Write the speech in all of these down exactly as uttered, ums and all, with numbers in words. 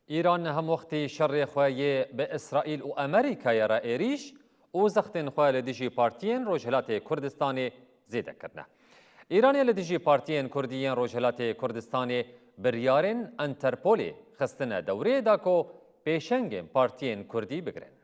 Îran hemwextî şerê xwe yê bi Îsraîl û Amerîkayê re êrîş û zextên xwe li dijî partiyên Rojhilatê Kurdistanê zêde kirine. Îranê li dijî partiyên Kurdî yên Rojhilatê Kurdistanê biryarên Enterpolê xistine dewrê da ku pêşengên partiyên Kurdî bigirin.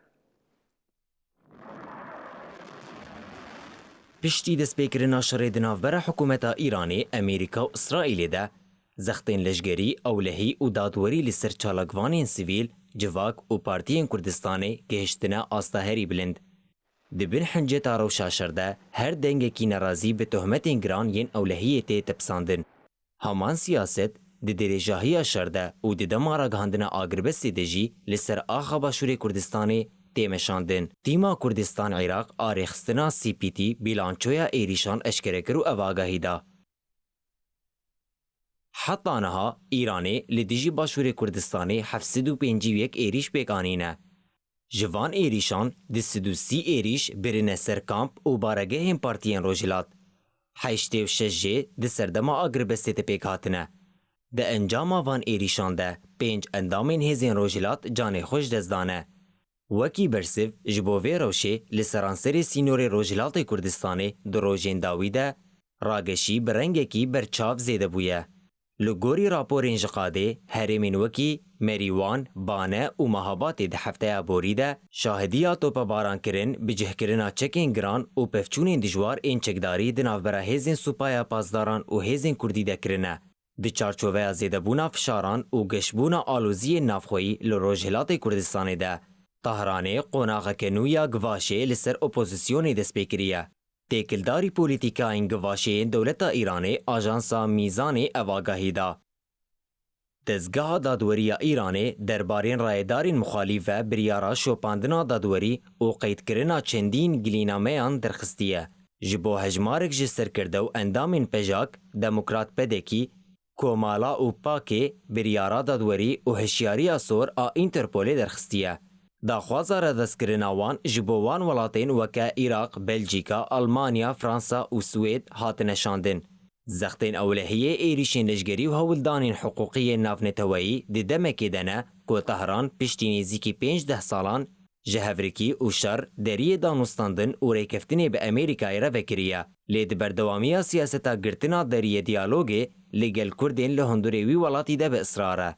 Piştî destpêkirina şerê di navbera hikûmeta Îranê, Amerîka û Îsraîlê de, zextên leşgerî, ewlehî û dadwerî li ser çalakvanên sivîl, civak û partiyên Kurdistanê gihiştine asta herî bilind. Di bin hinceta rewşa şer de her dengekî nerazî bi tohmetên giran yên ewlehiyê tê tepisandin. Heman siyaset di dirêjahiya şer de û di dema ragihandina agirbestê de jî li ser axa Başûrê Kurdistanê tê meşandin. Tîma Kurdistan Iraq a rêxistina C P T bîlançoya êrîşan eşkere kir û ev agahî da. Heta niha Îranê li dijî Başûrê Kurdistanê heft sed û pêncî û yek êrîş pêk anîne. Ji van êrîşan du sed û sî êrîş birine ser kamp û baregehên partiyên Rojhilat. Heştê û şeş jê di serdema agirbestê de pêk hatine. Di encama van êrîşan de pênc endamên hêzên Rojhilat canê xwe ji dest dane. Wekî bersiv ji bo vê rewşê li seranserê sînorê Rojhilatê Kurdistanê di rojên dawî de rageşî bi rengekî berçav zêde bûye. Li gorî raporên ji qadê, herêmên wekî Merîwan, Bane û Mehabatê di hefteya borî de şahidiya topebarankirin, bicihkirina çekên giran û pevçûnên dijwar ên çekdarî di navbera hêzên Supaya Pasdaran û hêzên Kurdî de kirine. Di çarçoveya zêdebûna fişaran û geşbûna aloziyên navxweyî li Rojhilatê Kurdistanê de, Tahranê qonaxeke nû ya givaşê li ser opozisyonê dest pê kiriye. Têkildarî polîtîkayên givaşê yên dewleta Îranê ajansa Mîzanê ev agahî da. Dezgeha Dadwerî ya Îranê derbarên rayedarên muxalîf ve biryara şopandina dadwerî û qeydkirina çendîn gilînameyan derxistiye. Ji bo hejmarek ji serkirde û endamên PJAK, Demokrat P D K, Komala û PAKê biryara dadwerî û hişyariya sor a Interpolê derxistiye. Daxwaza radestkirina wan ji bo wan welatên weke Iraq, Belcîka, Almanya, Fransa û Swêd hatine şandin. Zextên ewlehiyê êrîşên leşgerî û hewldanên hiqûqî yên navneteweyî di demekê de ne ku Tehran piştî nêzîkî pênc deh salan ji hevrikî û şer deriyê danûstandin û rêkeftinê bi Amerîkayê re vekiriye. Lê di berdewamiya siyaseta girtina deriyê diyalogê li gel Kurdên li hundurê wî welatî de bi israr e.